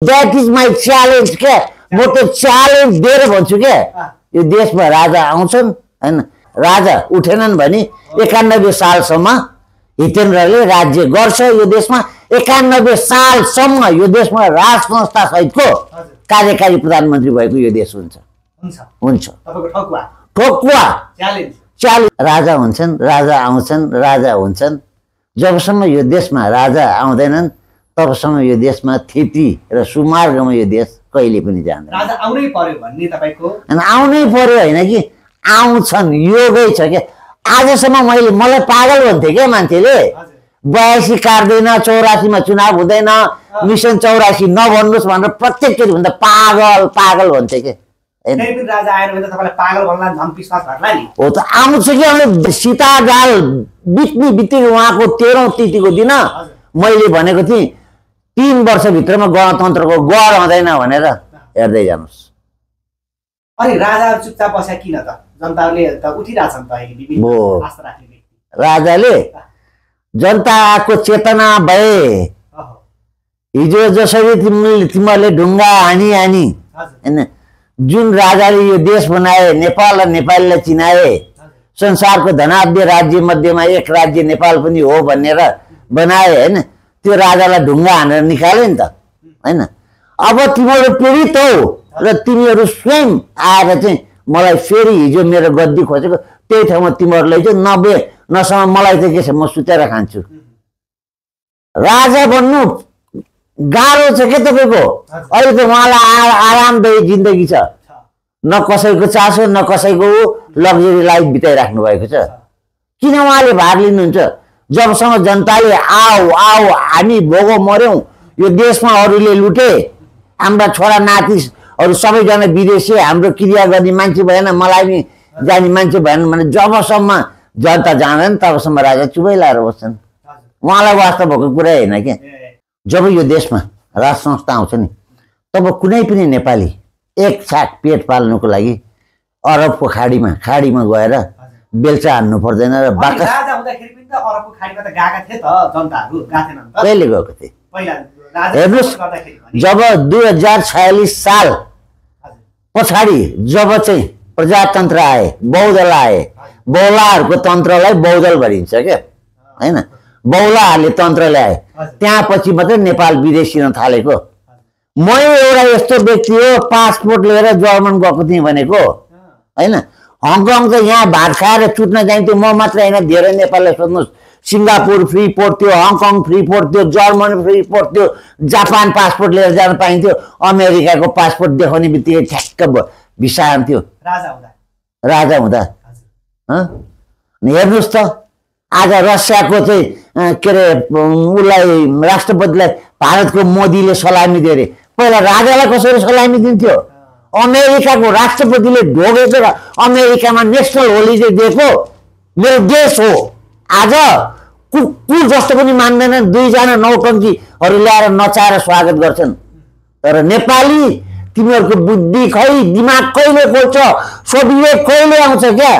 That is my challenge क्या। म त च्यालेन्ज दिएर भन्छु क्या, यो देशमा राजा आउँछन् होइन, राजा उठेनन् भने 91 सालसम्म हितेन्द्रले राज्य गर्छ यो देशमा। 91 सालसम्म यो देशमा राज संस्था सहितको कार्यकारी प्रधानमन्त्री भएको यो देश हुन्छ। ठोकुवा च्यालेन्ज। राजा हुन्छन्, राजा आउँछन्, राजा हुन्छन्। जबसम्म यो देशमा राजा आउँदैनन् तबसम्म यो देशमा थिति र सुमार्गमा यो देश कहिले पनि जाँदैन। राजा आउनै पर्यो भन्ने तपाईको? आउनै पर्यो होइन कि आउँछन्, योगै छ क्या। आजसम्म मलाई पागल भन्थे क्या मान्छेले, 82 काट्दैन, 84 मा चुनाव हुँदैन, मिसन 84 नभन्नुहोस् भनेर प्रत्येकचोटि भन्दा पागल भन्थे क्या। राजा आएर भने तपाईलाई पागल भन्ला, धम्पिस्वास भर्ला नि। हो त आउँछ कि अनि सीतागाल बित्ने बित्तिकै उहाँको 13औं तिथिको दिन मैले भनेको थिएँ 3 वर्षभित्रमा गणतन्त्रको गढ आउँदैन भनेर, हेर्दै जानुहोस्। अनि राजाहरु चुपचाप बस्या किन त? जनताले त उठिराछन् त अहिले विभिन्न आस्था राख्ने व्यक्ति। राजाले जनताको चेतना भए हिजो जसरी तिमीहरूले ढुङ्गा हानी हैन, जुन राजाले यो देश बनाए, नेपाल र नेपालीलाई चिनाए, संसारको धनाढ्य राज्य मध्येमा एक राज्य नेपाल पनि हो भनेर बनाए हैन, त्यो राजालाई ढुङ्गा हानेर निकाले नि त हैन। अब तिमीहरू पीडित हौ र तिमीहरू स्वयं आएर चाहिँ मलाई फेरि हिजो मेरो गद्दी खोजेको त्यही ठाउँमा तिमीहरूलाई चाहिँ नसम्म मलाई चाहिँ के छ, म सुतेर खान्छु। राजा बन्नु गाह्रो छ के तपाईँको? अहिले त उहाँलाई आरामदायी जिन्दगी छ, न कसैको चासो न कसैको लग्जरी लाइफ बिताइराख्नु भएको छ। किन उहाँले भाग लिनुहुन्छ? जबसम्म जनताले आऊ हामी भोगो मर्यौं, यो देशमा अरूले लुटे, हाम्रा छोरा नातिहरू सबैजना विदेशी, हाम्रो क्रिया गर्ने मान्छे भएन, मलाई नि जाने मान्छे भएन भने जबसम्म जनता जाँदैन तबसम्म राजा चुपै लाएर बस्छन्। उहाँलाई वास्ता भएको कुरा होइन क्या। जब यो देशमा राज संस्था आउँछ नि तब कुनै पनि नेपाली एक छाक पेट पाल्नुको लागि अरबको खाडीमा गएर बेल्चा हान्नु पर्दैन र बाकस। राजा हुँदाखेरि पनि त अरबको खाडीमा त गएका थिए त जनताहरू, गएनन् त? कहिले गएको थिए? पहिला हेर्नुस्, जब 2046 साल पछाडि जब चाहिँ प्रजातन्त्र आए, बहुदल आए, बौलाहरूको तन्त्रलाई बहुदल भनिन्छ क्या हैन, बौलाहरूले तन्त्र ल्याए, त्यहाँ पछि मात्रै नेपाल विदेशिन थालेको। म एउटा यस्तो व्यक्ति हो पासपोर्ट लिएर जर्मन गएको थिएँ भनेको हैन। हङकङ त यहाँ भात खाएर चुट्न जान्थ्यो, म मात्र होइन, धेरै नेपाललाई सोध्नुहोस्। सिङ्गापुर फ्री पोर्ट थियो, हङकङ फ्री पोर्ट थियो, जर्मन फ्री पोर्ट थियो, जापान पासपोर्ट लिएर जान पाइन्थ्यो, अमेरिकाको पासपोर्ट देखाउने बित्तिकै ठ्याक्क भिसा आउँथ्यो राजा हुँदा। हेर्नुहोस् त आज रसियाको चाहिँ के अरे उसलाई राष्ट्रपतिलाई भारतको मोदीले सलामी दिए अरे, पहिला राजालाई कसरी सलामी दिन्थ्यो? अमेरिकाको राष्ट्रपतिले ढोगेको र अमेरिकामा नेसनल होलिडे दिएको मेरो देश हो। आज कुकुर जस्तो पनि मान्दैनन्, 2 जना नौटङ्कीहरू ल्याएर नचाएर स्वागत गर्छन्। तर नेपाली तिमीहरूको बुद्धि खै, दिमाग कहिले खोल्छ, सोभियत कहिले आउँछ क्या?